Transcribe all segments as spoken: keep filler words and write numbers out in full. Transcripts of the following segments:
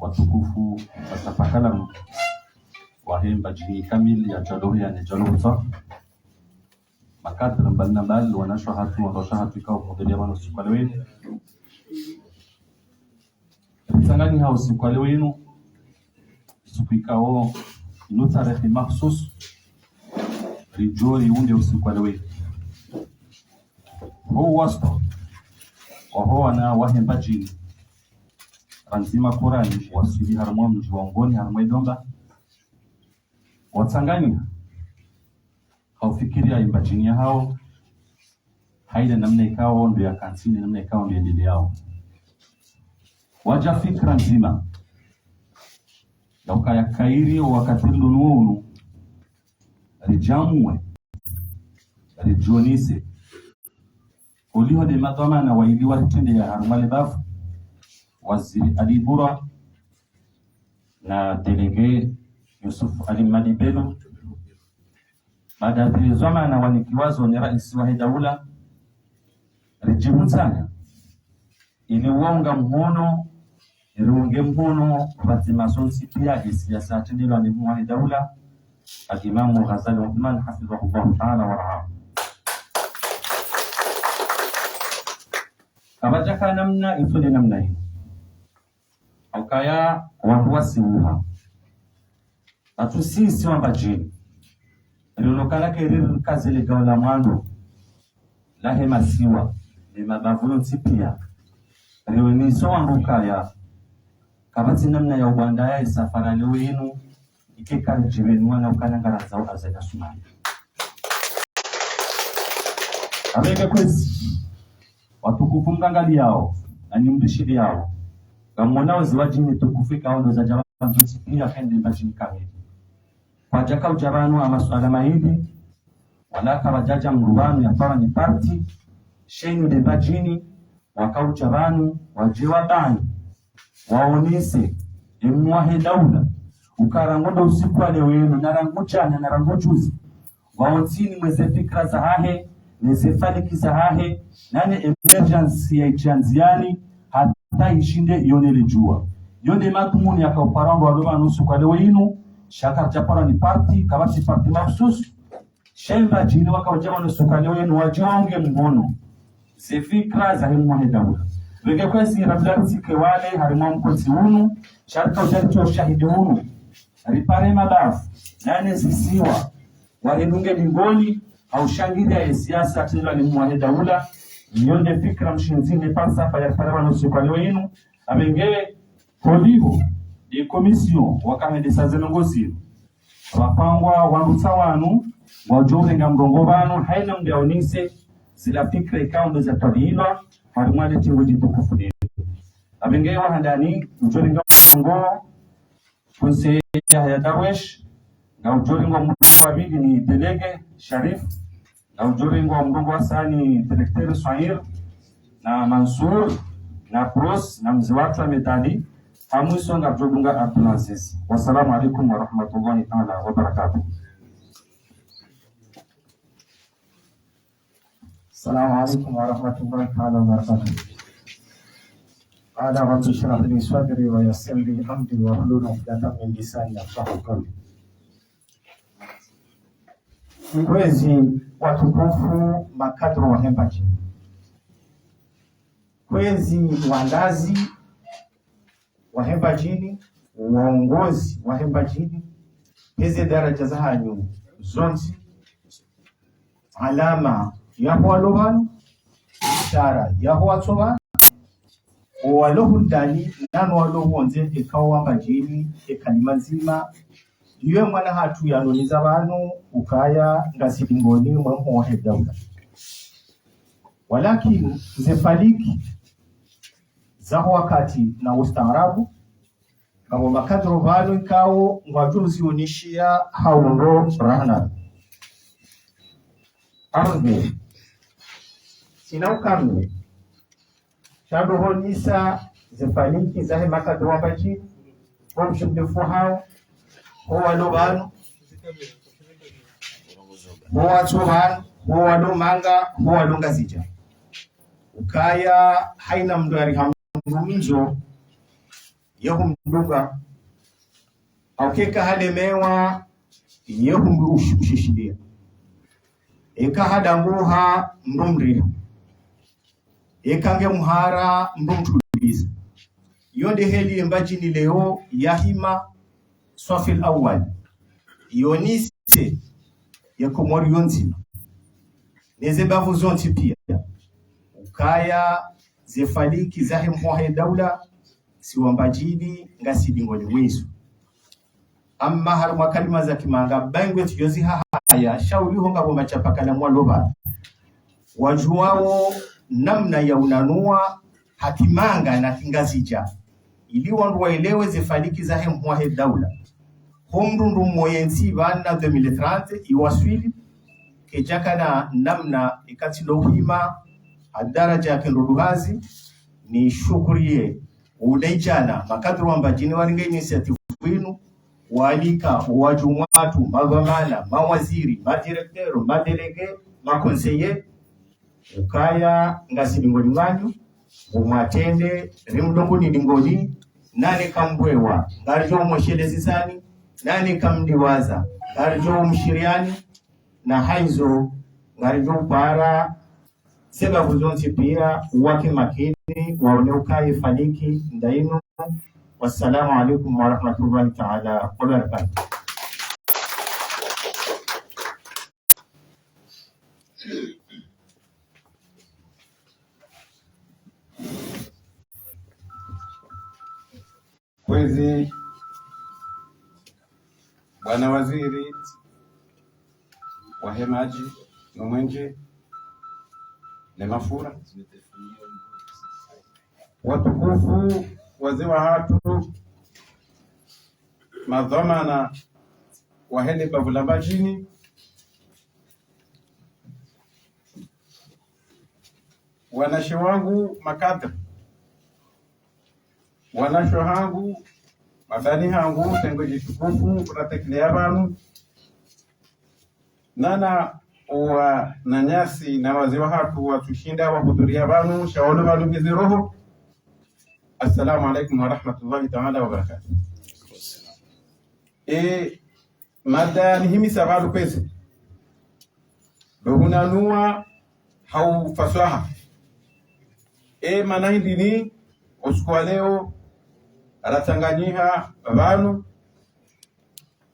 Watukufu, masapakalamu wahe Mbadjini kamili ya Djaloho ya ne Djaloho tsa. Makadre mbali na mbali, wanashe hatru, wandru washe hatru ikao mhudhuria pvanu usiku wa leo inu. Ritsangani ha usiku wa leo inu, usiku ikao inu tarehi makhsus, ridjo riunde usiku wa leo inu. Ho wasta, waho wana wahe Mbadjini, randzima Korani, wasili harumwa mdji wa Ngoni, harumwa Idomba, watsangani, ha ufikiri ya Mbadjini yahawo, haina namna ikao ndo ya kantsini, namna ikao ndo yendeleao. Wadja fikira ndzima, ya ukaya kheri wakati ndo unu, ridjamwe, ridjonise, oliho nde madhwamana waili waritrendeya harumwa le bavu, waziri Ali Bura na délégué Yusuf Ali Mmadi Bello, baada ya zile dhwamana wanikiwa zo ne raisi wahe daula, ridjihuntsanya, ili waunga mhono, ili waunge mhono, pvadzima zontsi pia, ye siasa yatrendelwa ni mhuu wahe daula, Al-Imamu Ghazali Uthman, hafidhahullahu ta'ala wa ra'ahu. Kapvadjaka namna, itso nde namna inu. Haukaya wandru wasiuha. Hatru sisi wa Mbadjini, rionekana kheri rikaze le gawo la mwando lahe masiwa, ne mabavu yontsi pia. Rionese wandru ukaya, kapvatsi namna ya ubandaya isafara leo inu, ike karidjivenua na ukana ngarandzao Azali Assoumani. Apvenge kwezi, watukufu mngangaliyao, na nyi mrishiliyao, ngamwonao zi Mbadjini tukufu ikao ndo zadja pvanu zontsi pia, kheri nde Mbadjini kamili. Kwadjaka udja pvanu ha masuala maili, wala kapvadjadja mndru pvanu ya pvanu ni parti, sha inu nde Mbadjini, waka udja pvanu, wadje wabani, waonese, ye mhuu wahe daula, uka rangu ndo usiku wa leo inu, na rangu djana, na rangu juzi, waontsini mwe ze fikira zahahe, ne ze faliki zahahe, na ne émergence ya itshandziani, hata ishinde yone le djuwa. Yo nde madhumuni yaka upara wandru walo pvanu usiku wa leo inu, sha karidja parwa ni parti, kapvatsi parti makhsus, sha ye Mbadjini waka udja pvanu usiku wa leo inu, wadje waunge mhono ze fikira zahe mhuu wahe daula. Pvenge kwezi, rabila ritsike wale, harimwa mkontsi unu, sha rika udja ritso shahidi unu. Ripare mabavu, na ne zisiwa, waridunge lingoni, ha ushangiriya ye siasa yatrendelwa ni mhuu wahe daula, iyo nde fikira mshindzi ne falsafa ya ripara pvanu usiku wa leo inu, apvenge holiho, ye commission, waka hendesa ze ndrongoo zinu. Pvapangwa wandru tsa wanu, wadjo urenga mrongoo pvanu, haina mndru yaonese, zila fikira ikao ndo zatwalilwa, harimwa le tengo djitukufu linu. Apvenge wa handani, udjo urenga mrongoo, Conseiller Yahya Darwesh, ngaudjo urengwa mrongoo wa pvili ni délégué Sharif, ngaudjo urengwa mrongoo wa saya ni directeur Swahir, na Mansour, na Pros, na mze watru Ahmed Ali, ha mwiso ngaudjo dunga Abdulaziz. Wassalamu alaikum warahmatullahi ta'ala wabarakatuh. السلام عليكم ورحمة الله تعالى وبركاته. قال رب اشرح لي صدري ويسر لي أمري واحلل عقدة من لساني يفقهوا قولي. Kwezi watukufu makadre wahe Mbadjini. Kwezi wandazi wahe Mbadjini, waongozi wahe Mbadjini, heze daraja zahanyu zontsi, alama yaho walo pvanu, ishara yaho watso pvanu, walo hundani, nanu walo pvondze, eka wa Mbadjini, eka ni mazima, iwe mwana hatru yanoniza pvanu, ukaya ngasi lingoni mwe mhuu wahe daula. Walakini, ze faliki zaho wakati na ustaarabu, ngapvo makadre pvanu ikao ngwadjo zioneshiya ha undro rahana. Arde, sina ukame, sha ndo honesa ze faliki zahe makadre wa Mbadjini, ho mshinde fuhao, ho walo pvanu, ho watso pvanu, ho walo Manga, ho walo Ngazidja. Ukaya haina mndru yari hamndzo, ye humdunga. Hauka eka halemewa, ye humshishilia. Eka hadanguha, mdru mriha. Eka nge mhara, mdru mtuliza. Iyo nde heli ye Mbadjini leo yahima swafi al-awwal. Iyo nise ye Komori yo ndzima. Neze bavu zontsi pia. Ukaya ze falaki zahe mhuu wahe daula, si wa Mbadjini ngasi dingoni mwiso. Amma harumwa kalima za kimanga, baingwe tsidjozi hahaya, shauri ho ngapvo mashapakala mwalo pvanu. Wadjuwao namna ya unanua ha kimanga na kingazidja. Ili wandru waelewe ze falaki zahe mhuu wahe daula. Ho mdru ndo mmoyentsi pvanu deux mille trente, iwaswili, kedjakana namna ikatsi lo uhima, ha daraja ya kindru duhazi, ni shukuriye, udaidjana, makadru wa Mbadjini waringa initiative inu, walika, wadjumwatu, madhwamana, mawaziri, madirecteur, madélégué, maconseiller, ukaya ngasi dingoni mwanyu, mumwatrende, rimdunguni dingoni, nane kambwewa, ngaridjo mweshelezisani, nane kamdiwaza, ngaridjo mshiriani, na haizo, ngaridjo upara, ze bavu zontsi pia, wake makini, waone ukaya ye falaki, ndainu. Wassalamu alaikum warahmatullahi taala wabarakatuh. Kwezi, bwana waziri wahe madji no mwenje ne mafura, watukufu wazee wahatru, madhwamana wahe le bavu la Mbadjini, wanashe wangu makadri, wanashe hangu, mabani hangu, tengwe djitukufu, kuratekeleya pvanu. Nana wananyasi na wazee wahatru watsushinda wahudhuriya pvanu, sha walo pvanu ngezi roho. Assalamu alaikum warahmatullahi taala wabarakatuh. E, mada nihimisa pvanu kwezi, ndo hunanua ha ufaswaha. E, mana hindri ni usiku wa leo ratsanganyiha pvanu,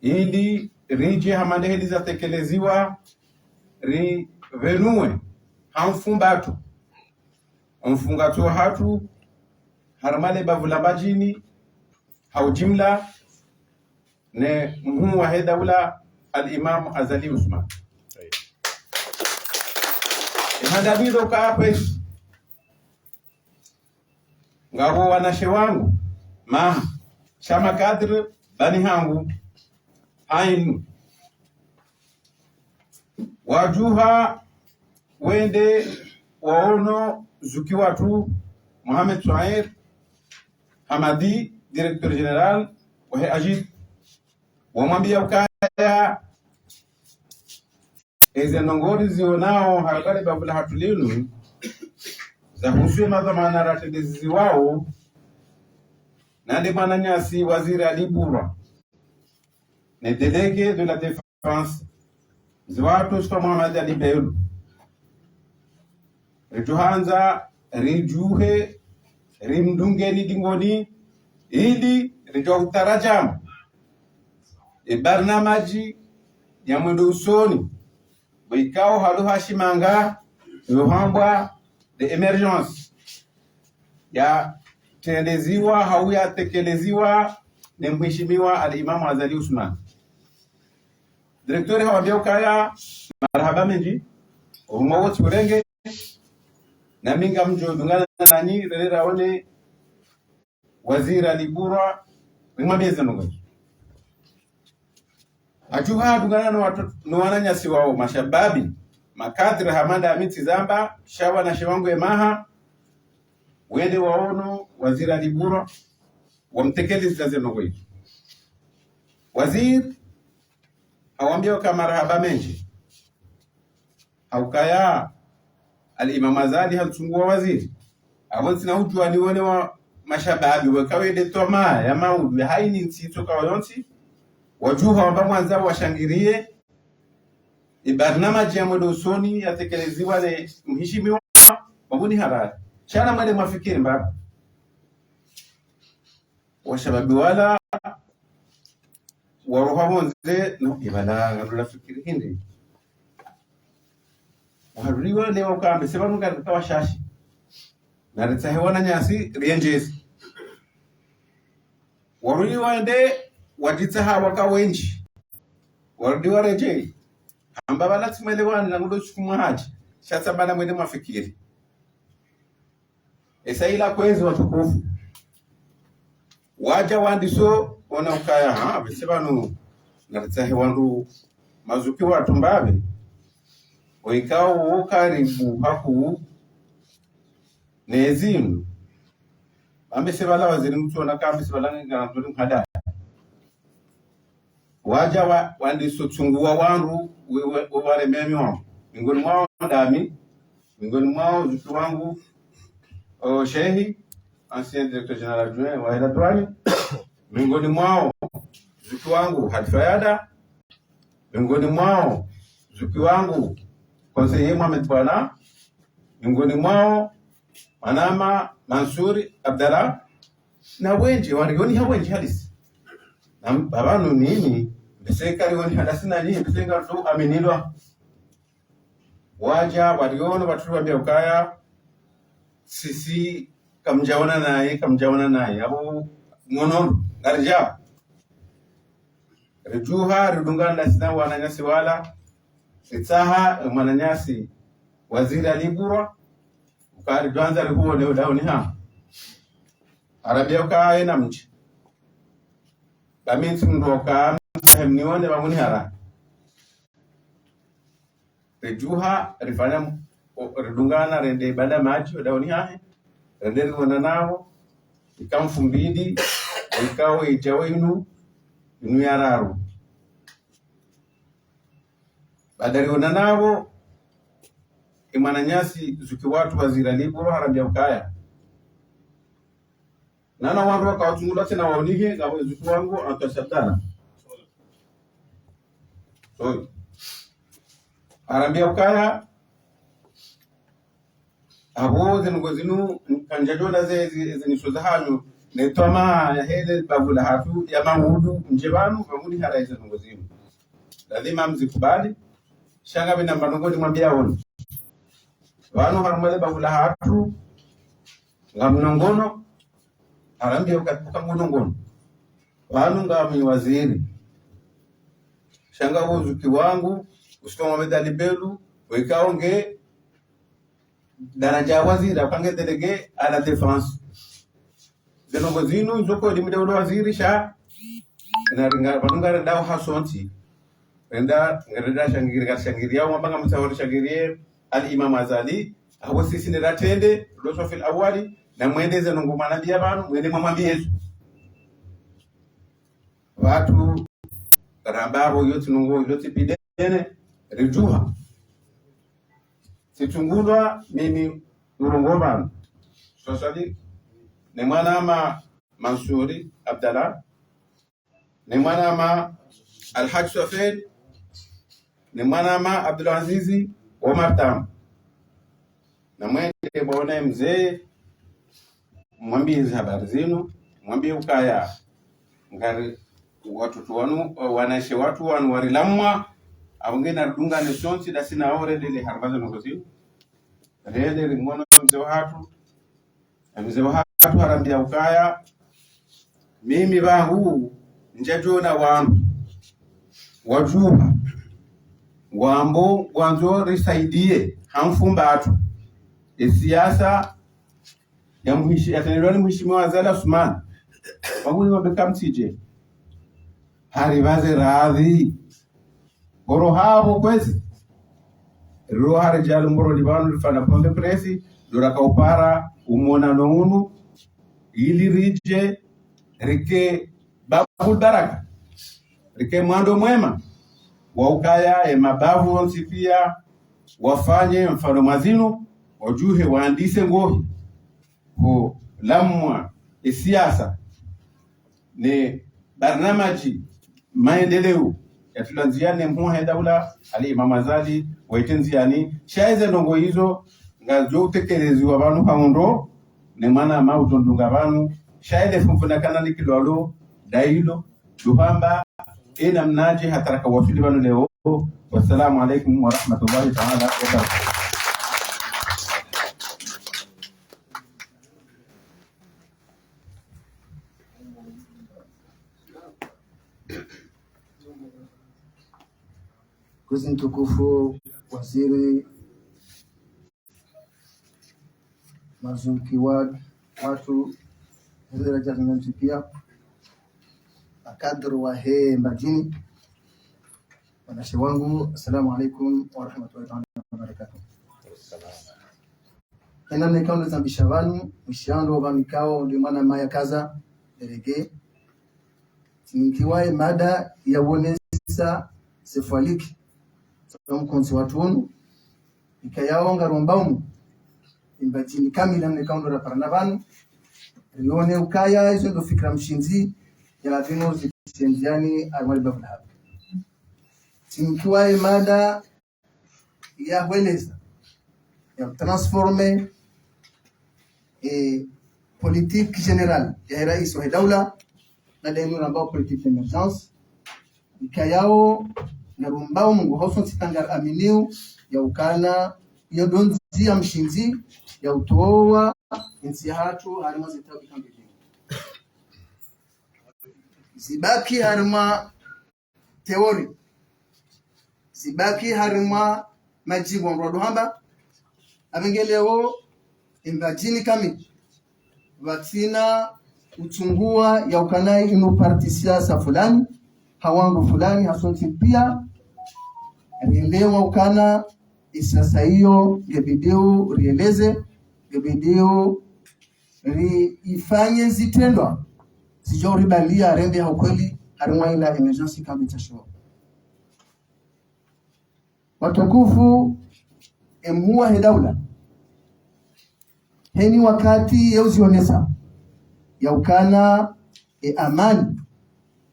ili ridje hama nde heli zatekeleziwa, ripvenue ha mfumbatru, mfungatru wahatru, harumwa le bavu la Mbadjini, ha ujimla, ne mhuu wahe daula, Al-Imam Azali Assoumani. Ihanda bido ka apesi. Ngapvo wanashe wangu, maha, sha makadri, bani hangu, hainu. Wadjuha wende waono zuki watru Mohamed Sohair Hamadi, directeur général wahe AGIT, wamwambiya ukaya eze ndrongoo zionao harumwa le bavu lahatru linu, zahusu ye madhwamana ratrendeziwao, nande mwananyasi waziri Ali Bourra, ne délégué de la défense, mzee wahatru Spa Mohamed Ali Bello. Ridjo handza, ridjuhe, rimdungeni dingoni, ili ridjo utarajamu e barnamaji ya mwendo usoni, bo ikao halo ha shimanga, yo hambwa de émergence, yatrendeziwa, hau yatekeleziwa, ne mheshimiwa Al-Imam Azali Assoumani. Directeur hawambiya ukaya, marahaba mendji, ohuma wotsi urenge, nami ngamdjo dungana nanyi, rere raone, waziri Ali Bourra, rimwambiye ze ndrongoo. Hadjuha hadungana no watu, no wananyasi wao, mashababi, makadri hama nda mi tsi zamba, sha wanashe wangu emaha, wende waono, waziri Ali Bourra, wamtekeleza ze ndrongoo. Waziri, hawambiya uka marahaba mendji. Haukaya, Al-Imam Azali hamtsunguwa waziri. Apvo ntsina udjuwa niwone wa, mashababi weka wende twamaa ya maudu ya haini ntsi itsoka wayontsi, wadjuha wamba ngwandzao washangiriye ibarnamaji ya mwendo usoni yatekeleziwa ne mhishimiwa Mabuni Harari. Shana mwende mwafikiri mbapvi. Washababi wala waroha pvondze, no, ibala ngarula fikiri hindri. Waruliwa leo kambe, seba nunga rika washashi. Na ritsahe wananyasi, riendjezi. Waruliwa nde, wadjitsaha waka wendji. Warudi waredjei. Amba bala tsimwele wani na ngudo shukumwa hadji. Shatsa bala mwende mwafikiri. Esa ila kwezi watukufu. Wadja wandiso wona ukaya, ha, bese pvanu, naritsahe wandru mazuki watru mbapvi. Wekao wo karibu haku nezinu. Ambe se bala waziri mtsu ona kambe se bala nge nganzuri mhada. Wadja wa, wandiso tsunguwa wandru, we, we, we warememi wandru. Mingoni mwawo ndami, mingoni mwawo zuki wangu, o, Shehi, ancien directeur général adjoint wa Hela Douane. Mingoni mwawo zuki wangu Hadi Fayada. Mingoni mwawo zuki wangu conseiller Mohamed Bwana. Mingoni mwawo mwanama Mansuri Abdallah. Na wendji, warioni ha wendji halisi. Na m-, baba no nini, bese karioni hadasi na nini, bese ngardo aminilwa. Wadja, wariono, watru wambia ukaya, sisi, kamdjaona naye, kamdjaona naye. Abo, ngono, ngaridja. Ridjuha, ridungana sina wananyasi wala, ritsaha, mwananyasi, waziri Ali Burwa, ukari dwanza rihuone udaoni ha. Harambia ukaya ena mdji. Bami ntsi mndru oka msahe mnione Mabuni Harari. Ridjuha, rifanya m-, o, ridungana, rende ibada madji, odaoni hahe, rende riona navo, ika mfumbili, ikao idja wenu, inu ya raru. Baada riona navo, imwananyasi zuki watru waziri Ali Burwa harambia ukaya. Nana wandru waka watsungulwa tsena waunihe, ngapvo zuki wangu, Antoine Shabdala. Sorry. Harambia ukaya, abo ze ndrongo zinu, kandjadjola ze, ze, ze niso za hanyu, ne twamaa ya hele bavu la hatru, ya mahudu, ndje pvanu, pvamuni hara ize ndrongo zinu. Lazima mzikubali, sha ngapvi namba ndrongo nimwambia wonu. Pvanu harumwa le bavu la hatru, ngamnongono, harambia uka-, uka ngunongono. Pvanu ngami waziri. Sha ngapvo zuki wangu, Usman Mohamed Ali Belou, wekao nge, daraja ya waziri, akange délégué à la défense. Ze ndrongo zinu, nzoko edi mde ule waziri, sha, na ringa, pvanu ngarendao hasontsi. Renda, ngarenda shangiri, ngarishangiriya, wamba ngamtsaho rishangiriye, Al Imam Azali, abo sisi nera tende, lo swafu al awali, na mwende ze ndrongo mwanambia pvanu, mwende mwamwambie zo. Watru, ramba abo yotsi ndrongo, yotsi pidene, ridjuha. Tsitsungulwa, mimi, urongoa pvanu. Swaswali, ne mwanama Mansuri Abdallah, ne mwanama Alhadji Swafel, ne mwanama Abdul Azizi Omar Tam. Na mwende bwana mze, mwambie ze habari zinu, mwambie ukaya, ngari watru wanu, wananyasi watru wanu warilamwa, abo ngena ridungane sontsi, dasi na ore dele harumwa ze ndrongo zinu. Rende rimwone mze wahatru, mze wahatru harambia ukaya, mimi pvangu, ndjadjona wandru, wadjuha, wambo, wandzo risaidie, ha mfumbatru, e siasa, ya mhishi-, ya tendelwa ni mheshimiwa Azali Assoumani, pvangu nimwambe kamtsidje, haripvaze radhi, Mboro hapvo kwezi. Riro hari djalo Mboro li pvanu lifanya point de presse, ndo raka upara umonano unu, ili ridje, rike babu baraka, rike mwando mwema, wa ukaya ye mabavu wontsi pia, wafanye mfano mwa zinu, wadjuhe wandise ngohi. Ho, lamwa, e siasa, ne barnamaji maendeleo, yatulwa ndziani ne mhuu wahe daula, Ali Imam Azali, waite ndziani, sha eze ndrongoo izo, ngazo utekeleziwa pvanu ha undro, ne mwanama udjo ndunga pvanu, sha ele fumvu na kana nikilwalo, dailo, duhamba, ena mnaje hata raka waswili pvanu leo. Wassalamu alaikum warahmatullahi taala wabarakatuh. Kwezi mtukufu waziri, mazuki wa, watru, hezera jazina ntsikia, makadru wahe Mbadjini, wanashe wangu, assalamu alaikum warahmatullahi taala wabarakatuh. Ena mnekao ndo zambisha pvanu, mshiando pvanu ikao, ndi mwanama ya kaza, derege. Tinikiwa e mada ya wonesa sefwaliki, sa mkontsi watru unu, ikayao ngaromba umu, e Mbadjini kamili mnekao ndo raparana pvanu, rione ukaya, izo ndo fikira mshindzi, ya ladhimu zitsendziani, armali bavu lahabu. Tinikiwa e mada ya hweleza, ya transformer, eh, politique générale ya raisi wa daula, na deni rambao politique d'émergence, ikayao, na rumbao Mungu, hauso ntsi tanga aminio, ya ukana, iyo ndo ndzia mshindzi, ya utowa, ntsi hatru, harimwa zitabu kambi. Zibaki harimwa théorie. Zibaki harimwa madjibu wa mrwadu hamba, apvenge leo, e Mbadjini kamili, pvatsina utsungua ya ukana inu parti siasa fulani, ha wangu fulani, ha sontsi pia, rielewa ukana, e siasa iyo, nge bidi rieleze, nge bidi ri ifanye zitrendwa, zidjo ribalia rende ha ukweli, harimwa ila émergence kambi tsashiwa. Watukufu, e mhuu wahe daula, heni wakati ye uzionesa, ya ukana, e amani,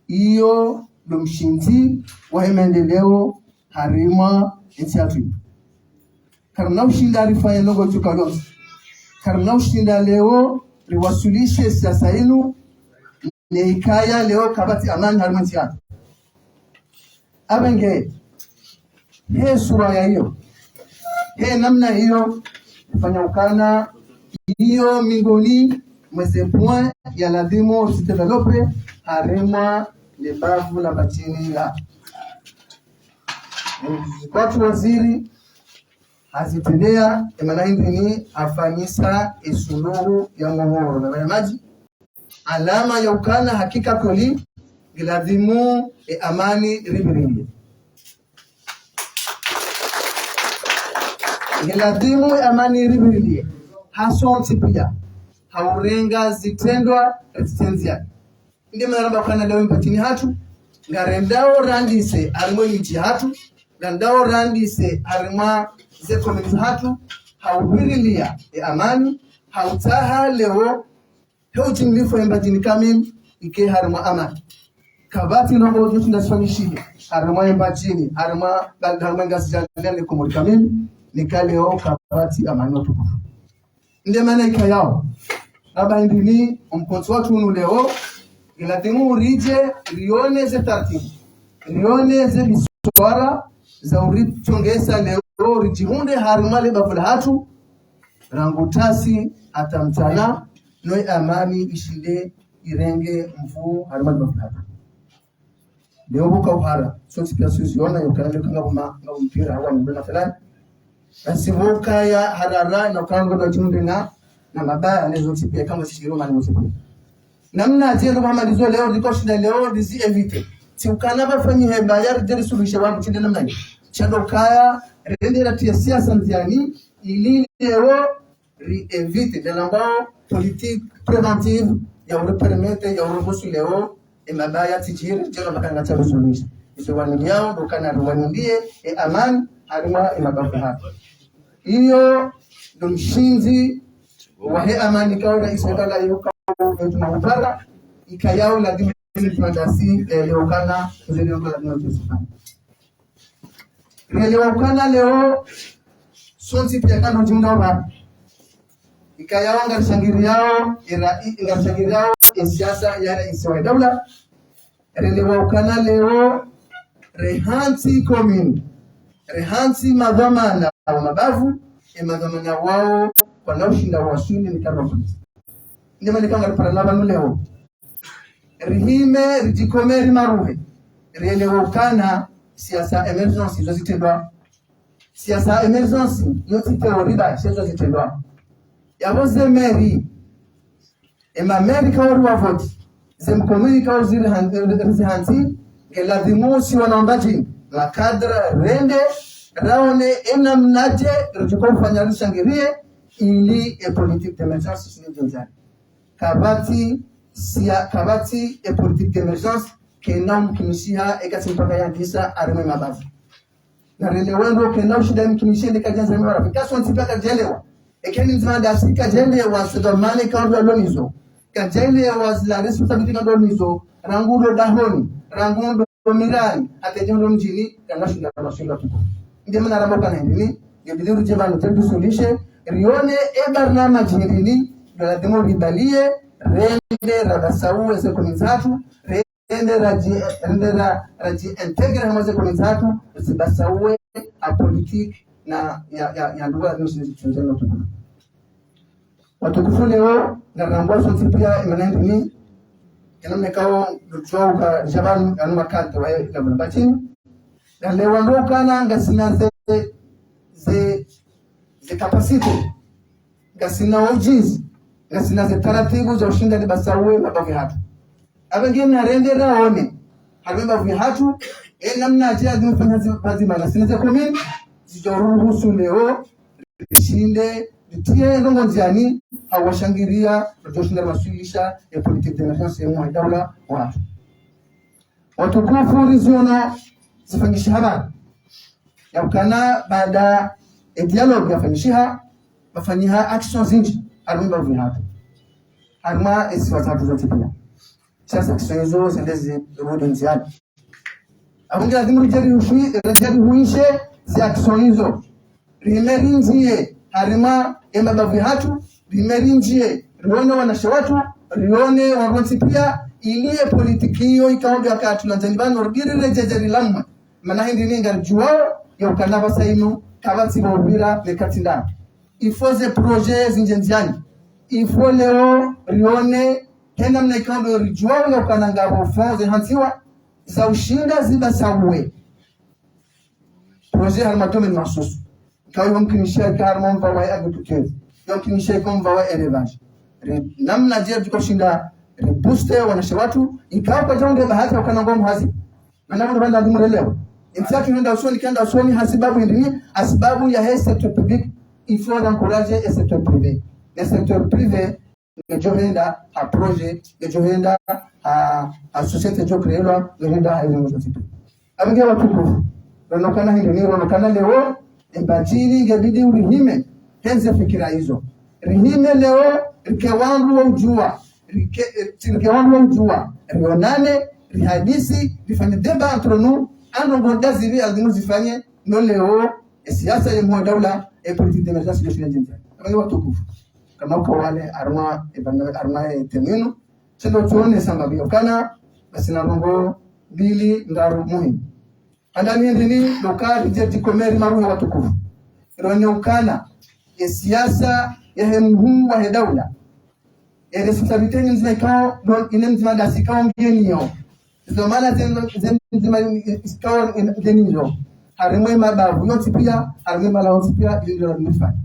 iyo ndo mshindzi wahe maendeleo harimwa entsi yatru. Karina ushinda rifanye ndrongoo tsuka lontsi. Karina ushinda leo riwaswilishe siasa inu, ne ikaya leo kapvatsi amani harimwa entsi yatru. Apvenge, he sura ya iyo, he namna iyo, ifanya ukana iyo mingoni mwa ze points ya ladhimu zi développer harimwa le bavu la Mbadjini la. Kwatsu waziri, hazitrendea, e mana hindri ni hafanyisa e suluhu ya mgogoro na ya madji. Alama ya ukana hakika kweli, ngiladhimu e amani ripvirilie. Ngiladhimu e amani ripvirilie. Ha sontsi pia. Ha urenga zitrendwa, ritsitsendzia. Nde mana ramba ukana leo e Mbadjini hatru, ngarendao randise harimwa e midji hatru, ngarendao randise harimwa ze commune hatru, ha upvirilia e amani, ha utsaha leo, he utimilifu e Mbadjini kamili, ike harimwa amani. Kapvatsi ndrongoo zoshinda zifanyishihe, harimwa e Mbadjini, harimwa, harimwa Ngazidja ne Komori kamili, nika leo kapvatsi amani watukufu. Nde mana ikayao. Raba hindri ni omkontsi watru unu leo, ngiladhimu uridje, rione ze taratibu. Rione ze biswara, za uritsongesa leo, ridjihundre harimwa le bavu la hatru, rangu tasi, hata mtsana, no e amani ishinde, irenge nvuu, harimwa le bavu la hatru. Leo buka uhara, sontsi pia suziona, yo kana leo kanga kuma, nga mpira, hawa mbena fulani. Basi buka ya harara, na kanga ndo chumbe na, na mabaya, ne zontsi pia kama sishiro mani mutsi pia. Namna zendo kama ndizo leo, liko shinda leo, ndizi éviter. Tsi ukana pvafanyihe mbaya, ridje risuluhishe wangu, tsi nde namna iyo. Sha ndo kaya, rende ratriye siasa ndziani, ili leo, ri éviter, nde lambao politique préventive ya uri permettre, ya uri ruhusu leo, e mabaya tsidjiri, djelo makanga tsa rusuluhisha. Izo waniliao, ndo kana riwanilie, e amani, harimwa e mabavu hatru. Iyo, ndo mshindzi, wahe amani kaona isokala yo e djumwa upara, ikayao ladhimu zi madasi, eh, leo ukana, zile ngo ladhimu zifanye. Rielewa ukana leo, sontsi pia kano jimda wa. Ikayao ngarishangiriao, ira, i-, ngarishangiriao, e siasa ya raisi wa daula. Rielewa ukana leo, rehantsi commune. Rehantsi madhwamana wa mabavu, e madhwamana wao, kwana ushinda waswili ni karwa polisi. Nde mana ikao ngaripara na pvanu leo. Rihime, ridjikome, rimaruhe. Rielewe ukana siasa émergence izo zitrendwa. Siasa émergence, iyo tsi théorie ba, shezo zitrendwa. Yapvo ze mairie, e ma maire ikao riwavoti, ze mkomini ikao ziri han-, rizihantsi, nge ladhimu si wana Mbadjini, ma cadre rende, raone e namnaje, ridjoko ufanya rishangirie, ili e politique d'émergence sini djindzani. Kapvatsi sia-, kapvatsi e politique d'émergence, kayina umkinishiha, eka tsi mpaka yandisa, harimwa e mabavu. Na rende wendo, kayina ushinda imkinishiha, eka djandza mara. Eka sontsi pia kadjelewa. Eka ni mdzima dasi kadjelewa, se dhamana ikao ndo lonizo. Kadjelewa zila responsabilité ikao ndo lonizo. Rangu ndo dahoni, rangu ndo mirani, hata djandza mdjini, kanga shinda mashinda tuko. Nde mana ramba ukana hindrini, nge bidi ridje pvanu, tsi ridisulishe, rione e barnamaji hindrini, ndo ladhimu ribalie, rende, rabasaue ze commune zatru, rende, radji-, rende, ra-, radji-intégrer hamwe ze commune zatru, zibasaue, a politique, na, ya, ya, ya nduwa, nusi, nusi, nusi, nusi, nusi. Watukufu leo, ngarambwa sontsi pia, e mana hindrini, ena mnekao, lutswa uka, djapvanu, yanu makati wa, e, na Mbadjini. Na leo ndo ukana, ngasina ze, ze, ze capacité, ngasina ujuzi, ngasina ze taratibu za ushinda ribasaue mabavu hatru. Apvo nge narende raone, harimwa e mabavu hatru, e namnaje ladhimu fanya zi-, pvadzima na sini ze commune, zidjo ruhusu leo, rishinde, ritie ndrongoo ndziani, hau washangiria, ridjo shinda riwaswilisha, e politique d'émergence ya mwa daula watru. Watukufu riziono zifanyishiha pvanu. Ya ukana baada e dialogue yafanyishiha, pvafanyiha actions zindji, harimwa e mabavu hatru. Harimwa e zisiwa zatru zontsi pia. Sha ze actions izo, zende zirudi ndziani. Apvo nge ladhimu ridje rihushi-, ridje rihuishe ze actions izo. Rihime rindjie, harimwa e mabavu hatru, rihime rindjie, rione wanashe watru, rione wandru wontsi pia, ili e politique iyo ikao ndo wakati landzani pvanu, ribidi riredjeyi rilamwe. Mana hindrini ngaridjuwao, ya ukana pvasa inu, kapvatsi pvo upvira, ne katsi nda. Il faut ze projet zindje ndziani. Il faut leo, rione, he namna ikao ndo ridjuwao, ya ukana ngapvo fonds zihantsiwa, za ushinda zibasaue. Projet harimwa domaine mahsusu. Ikao yo mkinishiha ikao harimwa mva wa agriculture. Yo mkinishiha ikao mva wa élevage. Ri-, namnaje ridjo shinda ribooste wanashe watru, ikao kwadja unde bahati ya ukana ngo mhazi. Mana mndru pvanda ladhimu relewe. Intsi yatru yende usoni, kayenda usoni, hasibabu hindrini, hasibabu ya he secteur public, il faut encourager e secteur privé. Le secteur privé, ngedjo henda ha projet, ngedjo henda ha, ha société djo créelwa, ngedjo henda ha izo zontsi. Apvo nge watukufu, ronokana hindrini, ronokana leo, e Mbadjini ngebidi urihime, he ze fikira izo. Rihime leo, rike wandru wa udjuwa, rike, eh, rike wandru wa udjuwa, rionane, rihadisi, rifanye débat entre nous, ndrongoo ndazipvi ladhimu zifanye, no leo, e siasa ya mwa daula, e politique d'émergence, yo shina djindzani. Apvo nge watukufu. Kama uka wale harimwa, e bana, harimwa e teminu, sha ndo tsionesa mbapvi ukana, ngasina ndrongoo mbili ndraru muhimu. Handani hindrini, ndo uka ridje ridjikome rimaruhe watukufu. Rione ukana, e siasa ya he mhuu wa he daula. E responsabilité ni mdzima ikao, ndo ine mdzima dasi ikao ngenayo. Izo mana zen-, zen-, zema ikao ngenazo. Harimwa e mabavu yontsi pia, harimwa e mahala yontsi pia, iyo ndo la mfano.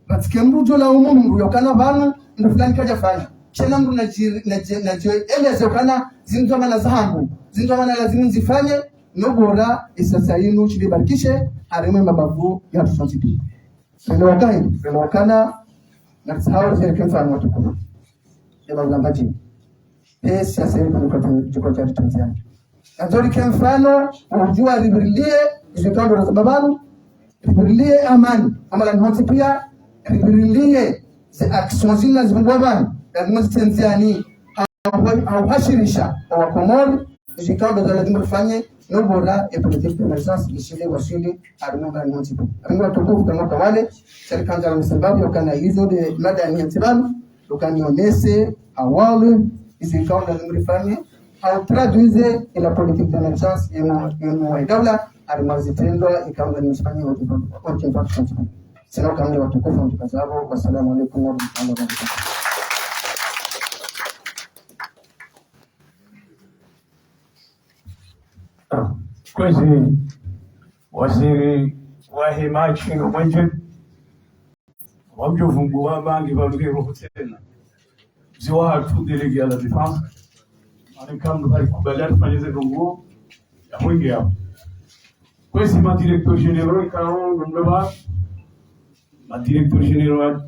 Pvatsike mndru djo laumu mndru ya ukana pvanu, mndru fulani kadjafanya. Sha ena mndru nadji-, nadji-, nadjieleze ukana, zinu ndo mana zahangu, zinu ndo mana lazimu nizifanye, no bora, e siasa inu, shilibarikishe, harimwa e mabavu yatru sontsi pia. Relewa ukaya, relewa ukana, na tsahao rike mfano watukufu. Eba ulamba djini. Pesi ya seri kunu kwa tun-, djuko djari tunziani. Na djori ke mfano, udjuwa ribirilie, izo ikao ndo za pvanu, ribirilie amani, hama la nhontsi pia, ribirilie ze actions zina zipvungwa pvanu, Lazima zitsendziani, hau-, hauhashirisha wa Komori, zikao ndo za lazima rifanye, no bora e politique d'émergence ishinde waswili, harimwa ba nonti. Harimwa tukufu kama kawale, serikali za sababu ya kana hizo de mada ya nyantibalu, lukanionese, awali, izi zikao ndo za lazima rifanye, hau traduire ila politique d'émergence yenu, yenu wa daula, harimwa zitrendwa, ikao ndo za lazima rifanye, wote, wote, wote. Sina ukamili wa tukufu, mtukazi wabo. Wassalamu alaikum warahmatullahi wabarakatuh. Ah, kwezi, waziri wa hima, ntsi no mwenje, wamdjo vungu wa mangi, wamdjo roho tsena. Mze wahatru délégué à la défense. Ani kamwe bali kubali atufanyeze ndrongoo ya mwingi yao. Kwezi ma directeurs généraux, ikao, mloba, ma directeurs généraux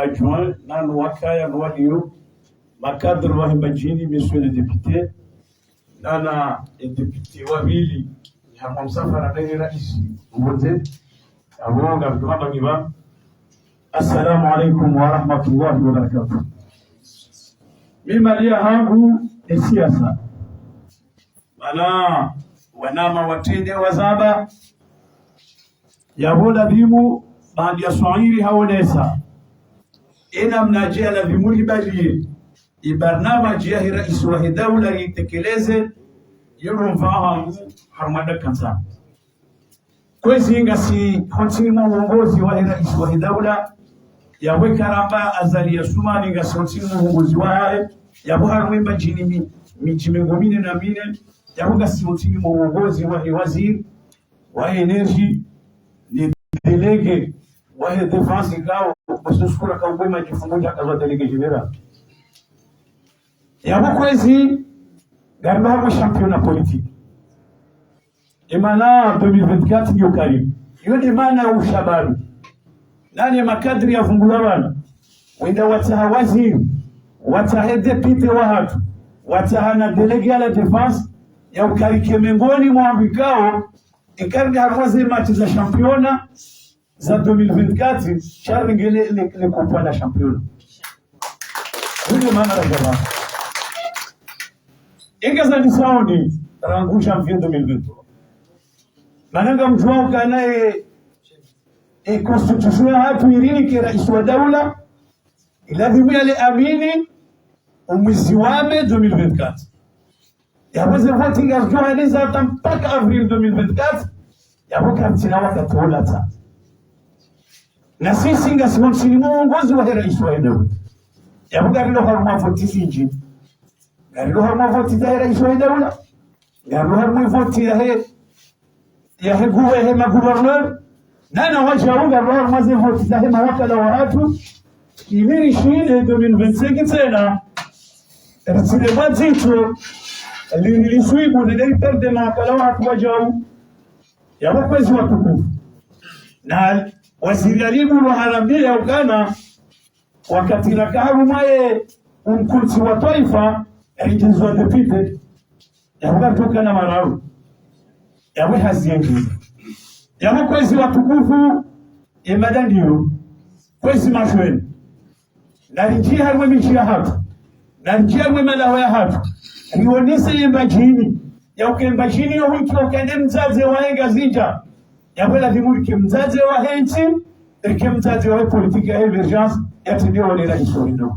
adjoints, nanu wakaya, no walio, ma cadres wa Mbadjini, messieurs les députés, nana e député wa pvili, ya msafara na ye raisi, mbote, abo nga mtuma bangiba. Assalamu alaikum warahmatullahi wabarakatuh. Mi mada yahangu ni siasa. Mana wanama watrende wazamba, yabo ladhimu, baanda ya swahili haonesa. Ena mnadje ladhimu libaliye. I barnamaji yahe raisi wahe daula yitekeleze, yero mva hangu harumwa dakika ntsanu. Kwezi ngasi ho ntsini mwa uongozi wahe raisi wahe daula, yabo karamba Azali Assoumani ngasi ho ntsini mwa uongozi wahe, yabo harumwa Mbadjini mi-, midji mengo mine na mine, yabo ngasi ho ntsini mwa uongozi wahe waziri wa énergie, ni délégué wahe défense ikao, masuskura kaubwe majifungo ja kaza délégué général. Yabo kwezi, ngari harumwa championnat politique. Emana deux mille vingt-quatre yo karibu. Yo de mana ushababi. Nani ma cadres ya vungula bana? Wenda watsaha waziri, watsaha député wahatru, watsaha na délégué à la défense, ya ukarike mengoni mwa wambikao, ekari harumwa ze match za championnat za deux mille vingt-quatre, sha ringele le, le, le coupe la championnat. Ndio mana la jaba. Inga za ndisaoni, rangu janvier deux mille vingt-trois. Mana ngamdjuwa ukana e, e constitution yahatru irinike raisi wa daula, iladhimu yale amini, omwezi wa mai deux mille vingt-quatre. Yabo ze voti ngazidjo haneza hata mpaka avril deux mille vingt-quatre, yabo karitsina wakati wola tsa. Na sisi ngasi ho ntsini mwa uongozi wahe raisi wahe daula. Yabo ngarilo harumwa voti zindji. Ngarilo harumwa voti zahe raisi wahe daula. Ngarilo harumwa voti yahe yahe gu-, yahe ma gouverneur, nana wadjau ngarilo harumwa ze voti zahe mawakala wahatru, ili rishinde deux mille vingt-cinq tsena, ritsile mwa dzitso, li, li, liswibu, nende riperde mawakala wahatru wadjau. Yabo kwezi watukufu. Na waziri Ali Mdru harambia ukana, wakati raka harumwa ye umkutsi wa twaifa, ridjizwa député, yabo katuka na marau. Yabo hazi yendji. Yabo kwezi watukufu, ye mada ndiyo, kwezi mashweni. Naridji harumwa midji yahatru. Naridji harumwa malaho yahatru. Rionese ye Mbadjini. Ya uka e Mbadjini yo wiki wakande mdzadze wahe Ngazidja. Yabo ladhimu rike mdzadze wahe ntsi, rike mdzadze wahe politique ya émergence, ya tende wale raisi wahe daula.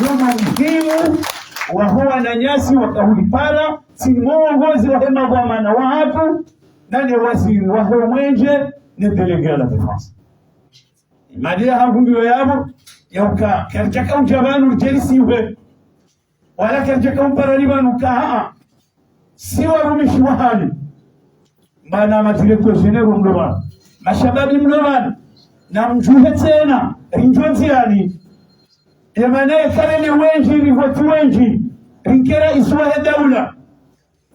Yo muhimu waho wananyasi wakahulipara, ntsini mwa uongozi wahe madhwamana wahatru, nane waziri wahe mwenje, ne délégué à la défense. Mada yahangu ngiyo yabo, ya uka, karidjaka udja pvanu ridjerisiwe. Wala karidjaka umparani pvanu ka, haa. Si warumishi wahanyu. Mana ma directeurs généraux mlo pvanu. Mashababi mlo pvanu. Namdjuhe tsena, rindjo ndziani. Yemana ye karene wendji, ni voti wendji. Rinke raisi wahe daula.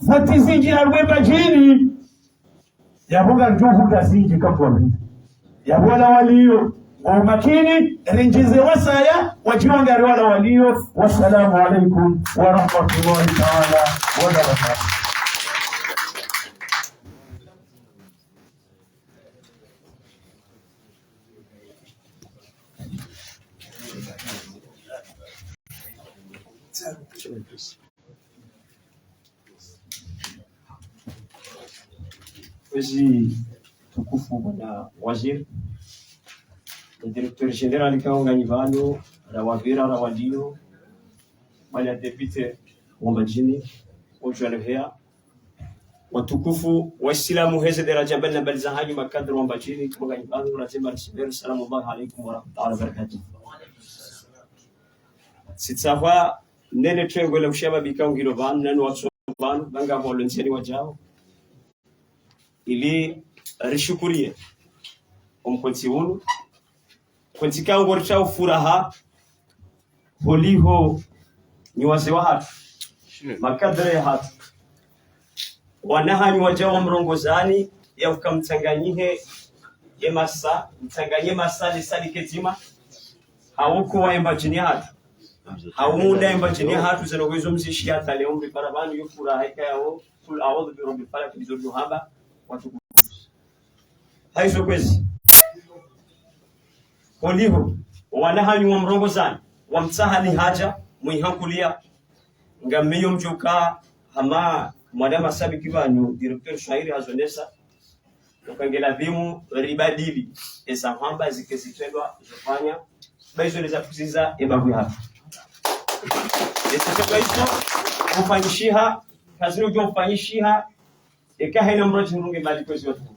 Voti zindji harumwa e Mbadjini. Yabo ngandjo huda zindji kapvwa mbi. Yabo wala waliyo, ngo makini, rendjeze wasaya, wadjiwangari wala waliyo. Wassalamu alaikum warahmatullahi taala wabarakatuh. Kwezi tukufu bwana waziri, le directeur général kaonganyi pvanu, rawavira, rawaliyo, bwana député wa Mbadjini, ojwano heya, watukufu, waislamu, heze daraja mbali na mbali za hanyu, makadri wa Mbadjini, kaonganyi pvanu, razima risiberi, salamu Allahi alaikum wa rahmatullahi wa barakatuh. Sitsaha nene trengwe la ushababi kaungilo pvanu, nanu watso pvanu, banga holo ndzeni wajao. Ili rishukuriye omkontsi unu. Kontsi kaungo ritsao furaha, holiho nyi wazee wahatru, makadri yahatru. Wana hanyu wajao wamrongozani, ya uka mtsanganyihe, ye masa, mtsanganye masa le sali kedzima, hauku wa Mbadjini hatru. Haunda Mbadjini hatru, zeno kwezo mzishi hata leo mbi para pvanu yo furaha ika yao, kul a'udhu bi rabbil falaq, ndizo duhaba, watukufu. Haizo kwezi. Holiho, wana hanyu wamrongozani, wamtsahani haja, mwihankulia, ngamiyo mdjoka, hama, mwana masabiki pvanu, directeur Shahiri hazonesa, uka nge lazimu ribadili, eza hamba zike zitrendwa, zofanya, ba izo neza kuziza, ebabu yahatru. Eza trendwa izo, ufanyishiha, kazini ujo ufanyishiha, eka hena mdru adjihundru nge mbali kwezi watukufu.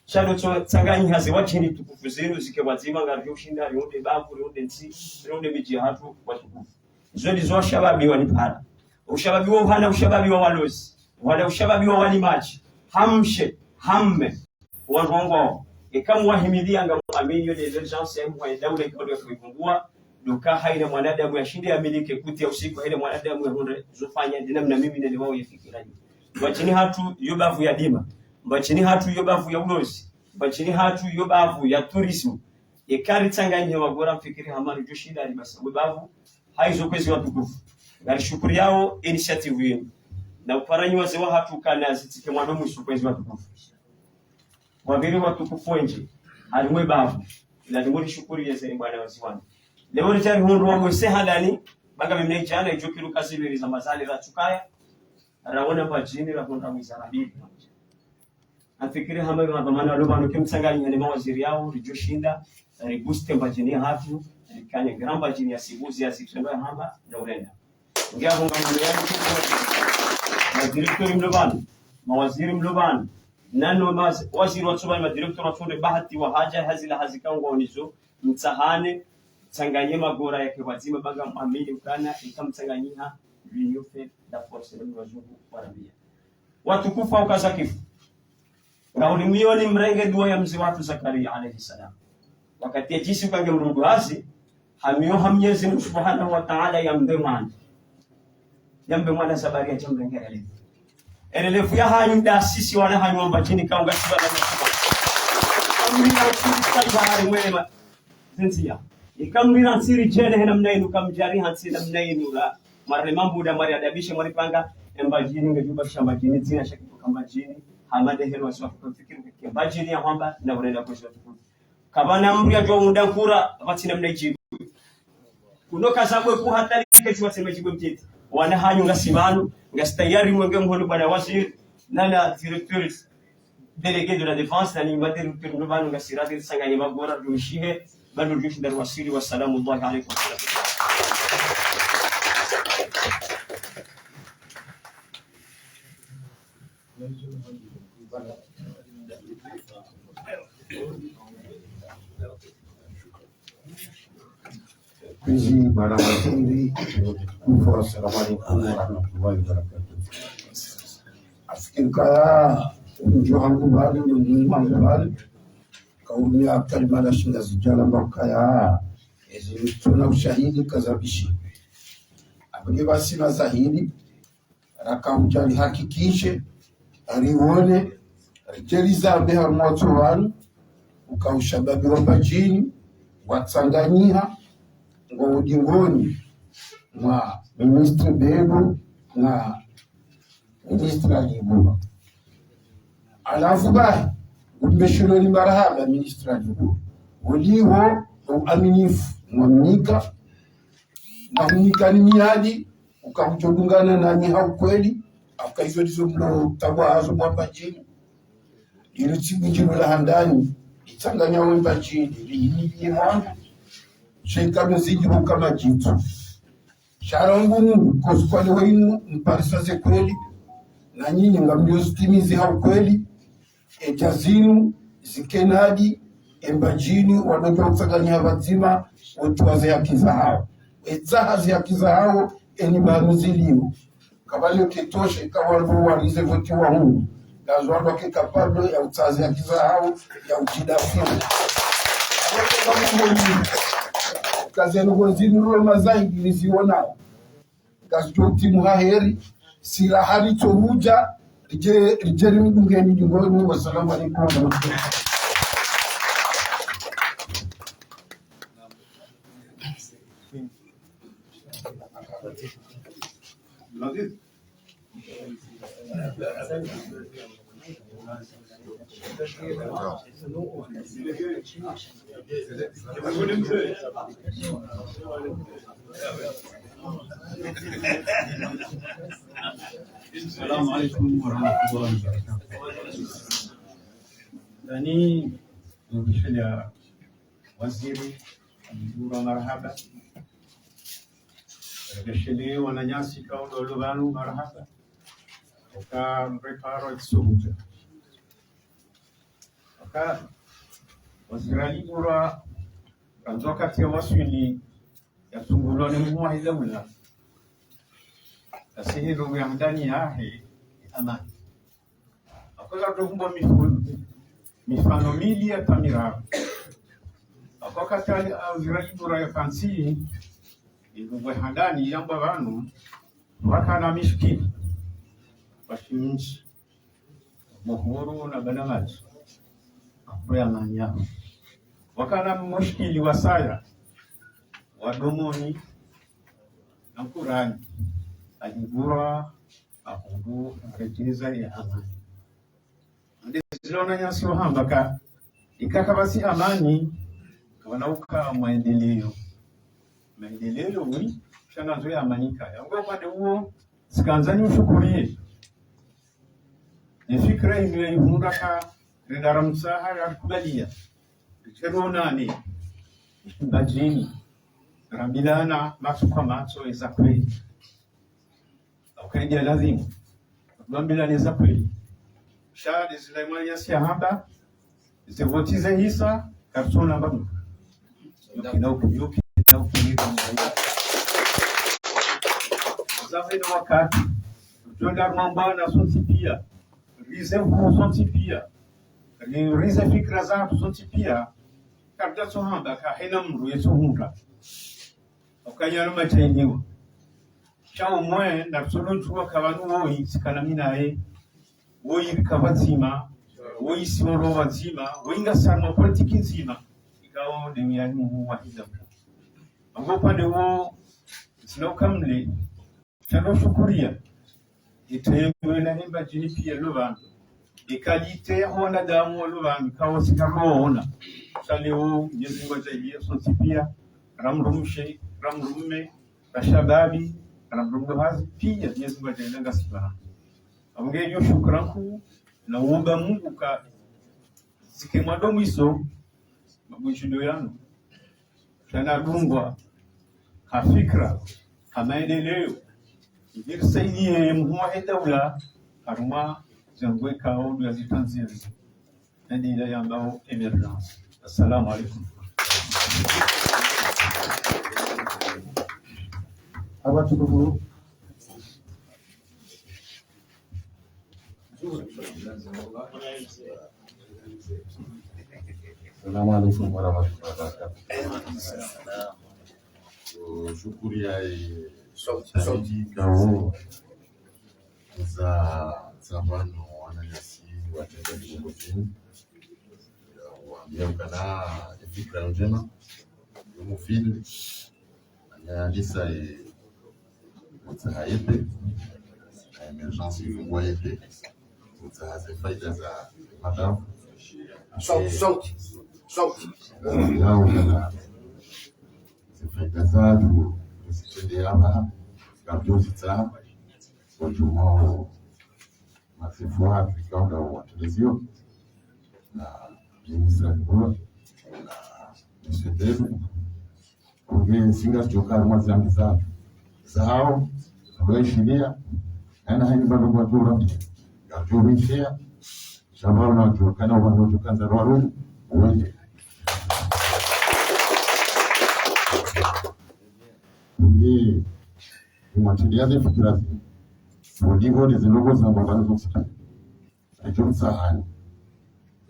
Sha ndo tso tsanganyiha ze wadjini tukufu zinu zike wadzima, ngarijo ushinda, riunde bavu, riunde ntsi, riunde midji yahatru watukufu. Izo ndizo washababi wanipara. Ushababi wa uhana, ushababi wa walozi. Uhana ushababi wa walimadji. Hamshe, hamme. Wandru wangwao. Eka mwahimilia ngamwamini yo de emergence ya mwa daula ikao ya kuipungua. Ndo ka haina mwanadamu yashinde yamilike kuti ya usiku, haina mwanadamu yahundre zofanya, ndina mna mimi nene wao yafikira. Mbadjini hatru yo bavu ya dima. Mbadjini hatru yo bavu ya ulozi. Mbadjini hatru yo bavu ya tourisme. Eka ritsanganyihe magora mfikiri hama rijo shinda ribasa we bavu. Haizo kwezi watukufu. Ngarishukuriyao initiative yinu. Na uparanyi wazee wahatru kana zitsike mwando mwiso kwezi watukufu. Waviri watukufu wendji, harimwe bavu, ilazimu rishukuriye zeni bwana waziwani. Leo ritari hundru wamwese handani, banga mimne jana, ijo kilu kazibiri za mazali ratsukaya, raona Mbadjini, rahundra mwiza rabili. Amfikiri hama yo madhwamana walo pvanu ke mtsanganyiha ne mawaziri yao, rijo shinda, ribooste Mbadjini yahatru, rikane grand Mbadjini ya sibuzi ya zitrendwa ya hamba, na urenda. Ngiya hunga mlo ya mlo. Madirecteur mlo pvanu, mawaziri mlo pvanu, nano mas-, waziri watso pvanu, madirecteur watso nde bahati wa haja, hazi la hazi kaungwa onizo, mtsahane, mtsanganye magora yake wadzima banga mwamini ukana, ika mtsanganyiha, l'union fait la force, ndio wazungu warambia. Watukufu wa ukaza kifu. Ngaulimiyoni mrenge dua ya mze watru Zakaria alayhi salam. Wakati yadjisi uka nge mdru mdru hazi, hamiyo ha Mnyezi Mungu Subhanahu wa Ta'ala yambe mwana. Yambe mwana Zakaria yamrenge elelevu. Elelevu ya hanyu nda sisi wana hanyu wa Mbadjini kaunga siba na msiba. Amina ushirika ibahari mwema. Zinziya. Ikamrira ntsiri djene hena mna inu, kamdjari hantsi na mna inu ra. Mwari mambuda, mwari adabishe, mwari panga, e Mbadjini, nge juba sha Mbadjini, dzina shaki kuka Mbadjini, hama de hero wasi wafuka mfikiri ke Mbadjini ya hwamba, na urenda kwezi watukufu. Kapvana mdru yadjo unda nkura, pvatsina mna idjibu. Kuno kazabwe ku hatari keti watsema idjibu mtiti. Wana hanyu ngasi pvanu, ngasi tayari mwenge mhono bwana waziri, nana directeur délégué de la défense, na nimba directeur ndo pvanu ngasi radhi risanganye magora, rijumishihe, bado rijushi ndari wasiri, wassalamu alaikum. Kwezi bwana waziri, watukufu, assalamu alaikum warahmatullahi wabarakatuh. Afikiri kaya, mdjo hangu pvale, mdjo hangu pvale, kauli ya kalima la shinda zidjala mba kaya, ezi mtsona ushahidi kazabishi. Apveke pvasi na zahidi, raka udja rihakikishe, riwone, riteliza mbe harumwa tso pvanu, uka ushababi wa Mbadjini, watsanganyiha, ngo udingoni, mwa ministre Bebo, na ministre Alibu. Halafu bahi, umbeshelo ni marahaba ministre Alibu. Uliho, uaminifu, mwamnika, na hunika ni miadi, Uka udjo dungana nanyi ha ukweli, aka izo ndizo mlo tabu hazo mwa Mbadjini. Ilo tsiku ndjilo la handani, litsanganya we Mbadjini, lihili liye mwangu. Sheka mzidji huka madjitso. Sha rangu Mungu, kosi kwale wenu, mparisa ze kweli, na nyinyi ngamlio zitimizi ha ukweli, edja zinu, zikenadi, e Mbadjini, wadodjo utsanganya pvadzima, wetwaze haki zahawo. Wetsaha ze haki zahawo, eni pvanu zilio. Kapvalio ketoshe, kapvwandru warize voti wa Mungu. Ngazwandru ke capable ya utsaha ze haki zahawo, ya udjidafiri. Kazi yanu kwa zinu roma zaidi, niziona. Ngazidjo timu ha heri, sila hali tso hudja, ridje, ridje rimdungeni dingoni. Wassalamu alaikum warahmatullahi. السلام عليكم ورحمة الله وبركاته. Yaani, mheshimiwa waziri, mdhura marahaba. Mheshimiwa wananyasi, kaundolo pvanu marahaba. Oka mpreparo ekisubuta. Oka waziri alidhura, kandzo wakati ya waswili, yatsungulwa ni mhuu wa hidaula. Asihiro ya handani yahe, amani. Akola tokumbo mifu-, mifano mili ya tamira. Akoka tali a zira ibura ya kansi, ibugwe handani yamba pvanu, wakana mishkili. Washimshi. Muhuru na Banamadji. Akoya manya. Wakana mushkili wasaya. Wadomoni. Na Kurani. Alibura. Ahundu aredjeza ya amani. Ndezilo wananyasi wahamba ka, ika kapvatsi amani, kapvana uka maendeleo. Maendeleo, oui, sha ngandzo ya amani kaya. Ngo upande uwo, tsikandza nimshukuriye. Ye fikira inu ya ihundra ka, renda ramtsaha ya kubalia. Ritero nane, Mbadjini, rambilana matso kwa matso eza kweli. Ukaendia lazimu. Rambilane za kweli. Sha, ndezila mwananyasi yahamba, ze voti zehisa, kartsona mbadu. Yoki na uki, yoki na uki. Zahwe na wakati. Djonda mambana sontsi pia. Rize mvu sontsi pia. Ri-, rize fikira zahatru sontsi pia. Kartsona hamba kahena mdru yetso hundra. Okanyano matsainiwa. Sha umwe, na tsono djuwa kapvanu woyi, tsikana mi naye. Woyi rika pvadzima, woyi siworo pvadzima, woyi ngasarma politiki ndzima. Ikao de miyani mhuu wa hidaula. Ango upande wo, tsina ukamle, sha no shukuriya. Itewe na he Mbadjini pia lo pvanu. Ekalite ya wanadamu wa lo pvanu, kawo sika mwaona. Sha leo, Mwenyezi Mungu ajaliya, sontsi pia, ramdrumshe, ramdrume, rashababi, ramdrumdo hazi, pia, Mwenyezi Mungu ajaliya ngasi pvanu. Amge yo shukran ku, na uomba Mungu ka, zike mwando mwiso, mabunjindo yanu. Sha nadungwa, ha fikira, ha maendeleo. Ngiri saidiye mhuu wa hidaula, harumwa zangwe kao ndo ya zitanziri. Nandi ila yambao émergence. Assalamu alaikum. Aba tukufu. Assalamu alaikum warahmatullahi wabarakatuh. Shukuriya, eh, saidi kao za, za pvanu wananyasi watenda kiungo chini. Wambia ukana fikira ndjema. Yo mufili. Anayandisa, eh, utsaha yete. Na émergence ifungwa yete. Utsaha ze faida za madamu. Sauti, sauti, sauti. Yao kana ze faida zahatru, zitsende yaba. Kabla uzitsaha, wadjumao, masefu wa Afrika, wanda wa televizio, na ministra mkuu, na mister Debe, kunge singa djoka harumwa zambi za, zao, kwa ishiria, na hayina bado kwa djura, ya djura ishiria, shamba wana djura, kana wana djura, kanza rwaru, wende. Kunge, mwatiliya ze fikira zi. Fundi ngo ni zilongo za mbaba zo sita. Ejo msahani.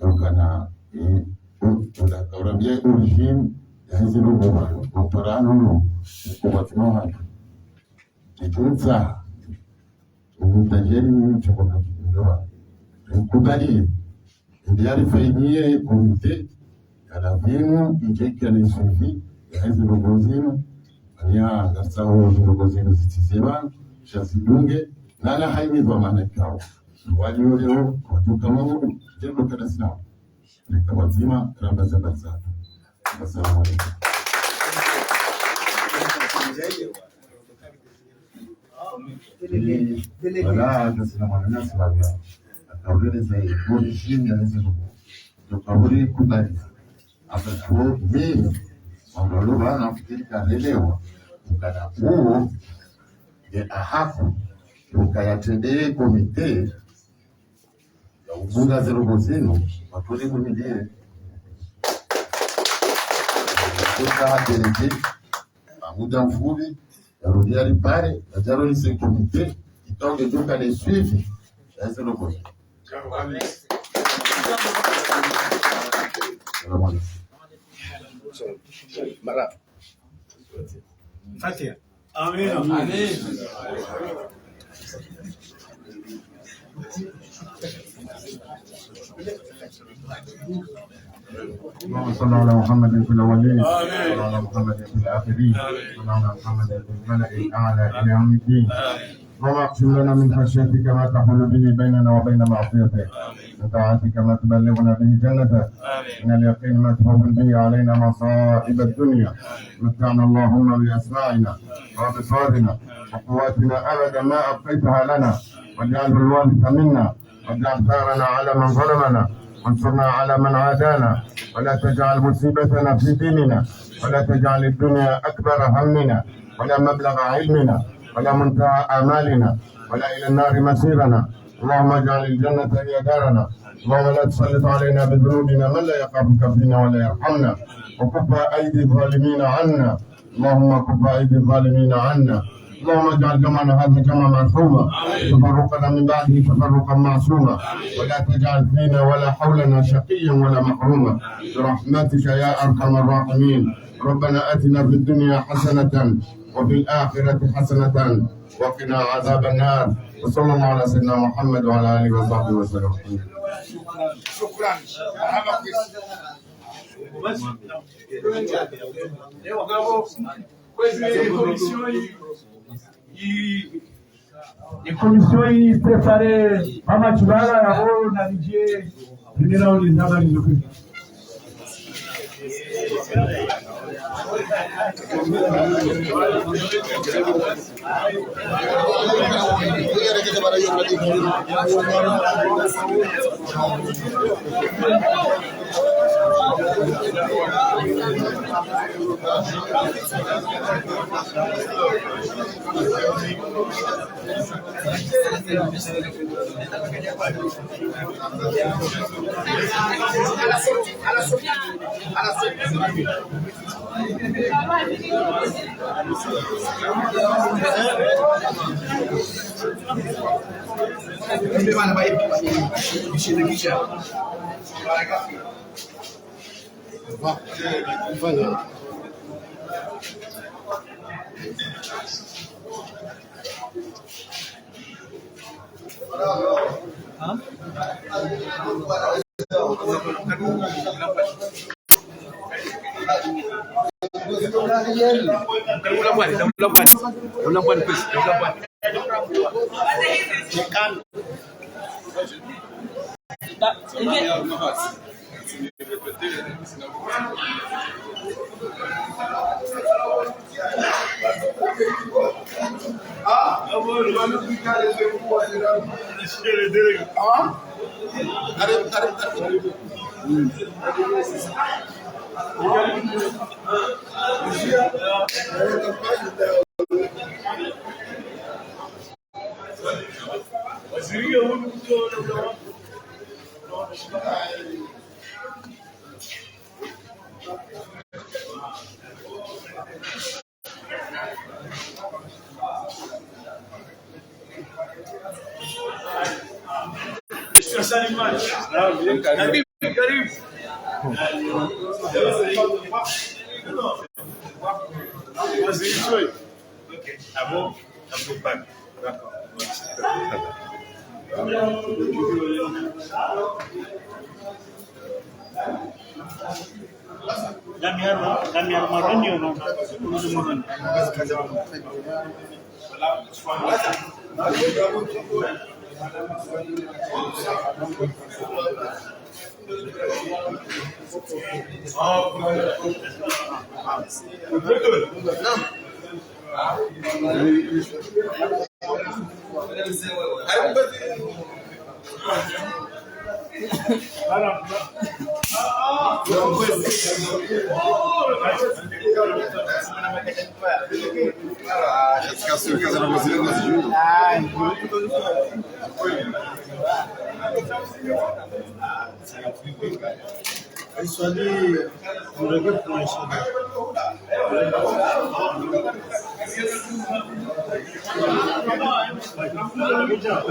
Ukana, eh, u-, ula-, urambia origine ya hizi lugha bwana. Mtorano no. Kwa tino hatu. Ejo msaha. Mtajeni mimi chakula ndoa. Mkubali. Ndi yarifanyiye komite, ya lazimu, idje kana suivi, ya hizi lugha zinu, anya ngatsaho lugha zinu zitsiziba, sha zidunge, nana hayini dhwamana ikao. Wali leo, watu kama huu, djembo kana sinawa. Reka wadzima, ramba za barzatu. Assalamu alaikum. Wala, ngasina mwananyasi wabia. Akauleleza ye origine ya hizi lugha. Ndoka huri kubali. Aka chuo mimi, wangalo bana fikiri karelewa. Ukana kuo, ye ahaku, ukaya tende komite, ya ubunga ze lugha zinu, watuli kumidie. Kuka hateleke, muda mfupi, yarudi yaripare, yadjaro lise komite, itonge djuka le suivi, ya ze lugha zinu. Salam alaikum. Mara. Fatiha. Amin. Amin. اللهم صل على محمد في الأولين، آمين. وعلى محمد في الآخرين، آمين. وعلى محمد في الملأ الأعلى إلى يوم الدين. آمين. اللهم اقسم لنا من خشيتك ما تحول به بيننا وبين معصيتك، آمين. وطاعتك ما تبلغنا به جنتك، آمين. من اليقين ما تهون به علينا مصائب الدنيا، آمين. متعنا اللهم بأسماعنا وأبصارنا وقواتنا أبدا ما أبقيتها لنا، واجعله الوارث منا، واجعل ثارنا على من ظلمنا، وانصرنا على من عادانا، ولا تجعل مصيبتنا في ديننا، ولا تجعل الدنيا أكبر همنا، ولا مبلغ علمنا، ولا منتهى آمالنا، ولا إلى النار مصيرنا. اللهم اجعل الجنة هي دارنا. اللهم لا تسلط علينا بذنوبنا من لا يخافك فينا ولا يرحمنا. وكف أيدي الظالمين عنا. اللهم كف أيدي الظالمين عنا. اللهم اجعل جمعنا هذا جمعا مرحوما، تفرقنا من بعده تفرقا معصوما، ولا تجعل فينا ولا حولنا شقيا ولا محروما، برحمتك يا أرحم الراحمين. ربنا آتنا في الدنيا حسنة وفي الآخرة حسنة وقنا عذاب النار. وصلى الله على سيدنا محمد وعلى آله وصحبه وسلم. شكرا. Kwezi ye commission yi, yi, ye commission yi préparé mama Tshibala ya ho na lidje, rinela uli zama lizo kwe. Karibu, karibu, karibu. Karibu, karibu. Waziri Choi. Ok. Ah bon? Ah bon, pas. D'accord. Damian, Damian Maroni, non?